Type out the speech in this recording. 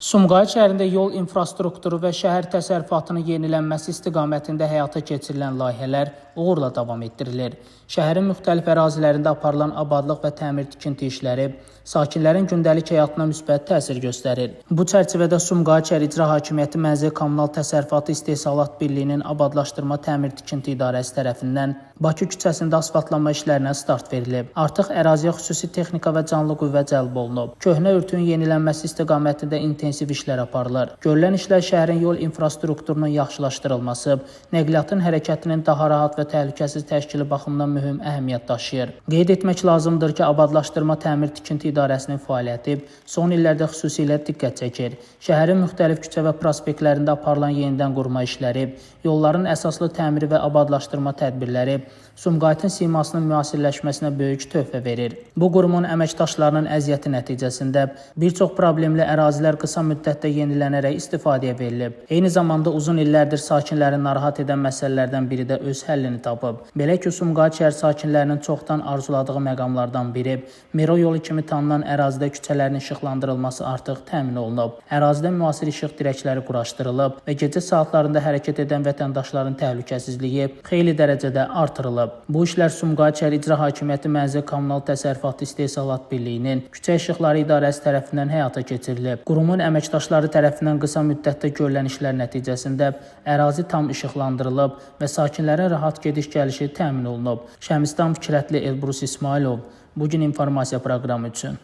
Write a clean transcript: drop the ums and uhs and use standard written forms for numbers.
Sumqayıt şəhərində yol infrastrukturu və şəhər təsərrüfatının yenilənməsi istiqamətində həyata keçirilən layihələr uğurla davam etdirilir. Şəhərin müxtəlif ərazilərində aparılan abadlıq və təmir-tikinti işləri sakinlərin gündəlik həyatına müsbət təsir göstərir. Bu çərçivədə Sumqayıt şəhər İcra Hakimiyyəti Mənzil Kommunal Təsərrüfatı İstehsalat Birliyinin Abadlaşdırma Təmir-Tikinti İdarəsi tərəfindən Bakı küçəsində asfaltlanma işlərinə start verilib. Artıq əraziyə xüsusi texnika və canlı qüvvə cəlb olunub. Köhnə örtüyün yenilənməsi istiqamətində intensiv işlər aparılır. Görülən işlər şəhərin yol infrastrukturunun yaxşılaşdırılması, nəqliyyatın hərəkətinin daha rahat və təhlükəsiz təşkili baxımından mühüm əhəmiyyət daşıyır. Qeyd etmək lazımdır ki, Abadlaşdırma Təmir Tikinti İdarəsinin fəaliyyəti son illərdə xüsusilə diqqət çəkir. Şəhərin müxtəlif küçə və prospektlərində aparılan yenidən qurma işləri, yolların əsaslı təmiri və abadlaşdırma tədbirləri Sumqayıtın simasının müasirləşməsinə böyük töhfə verir. Bu qurumun əməkdaşlarının əziyyəti nəticəsində bir çox problemli ərazilər qısa müddətdə yenilənərək istifadəyə verilib. Eyni zamanda uzun illərdir sakinləri narahat edən məsələlərdən biri də öz həllini tapıb. Belə ki, Sumqayıt şəhər sakinlərinin çoxdan arzuladığı məqamlardan biri Mero yolu kimi tanınan ərazidə küçələrin işıqlandırılması artıq təmin olunub. Ərazidə müasir işıq dirəkləri quraşdırılıb və gecə saatlarında hərəkət edən vətəndaşların təhlükəsizliyi xeyli dərəcədə artırılıb. Bu işlər Sumqayıt şəhər İcra Hakimiyyəti Mənzil Kommunal Təsərrüfatı İstehsalat Birliyinin Küçə İşıqları İdarəsi tərəfindən həyata keçirilib. Qurumun əməkdaşları tərəfindən qısa müddətdə görülən işlər nəticəsində ərazi tam işıqlandırılıb və sakinlərin rahat gediş-gəlişi təmin olunub. Şəmistan Fikrətli, Elbrus İsmailov, Bu gün informasiya proqramı üçün.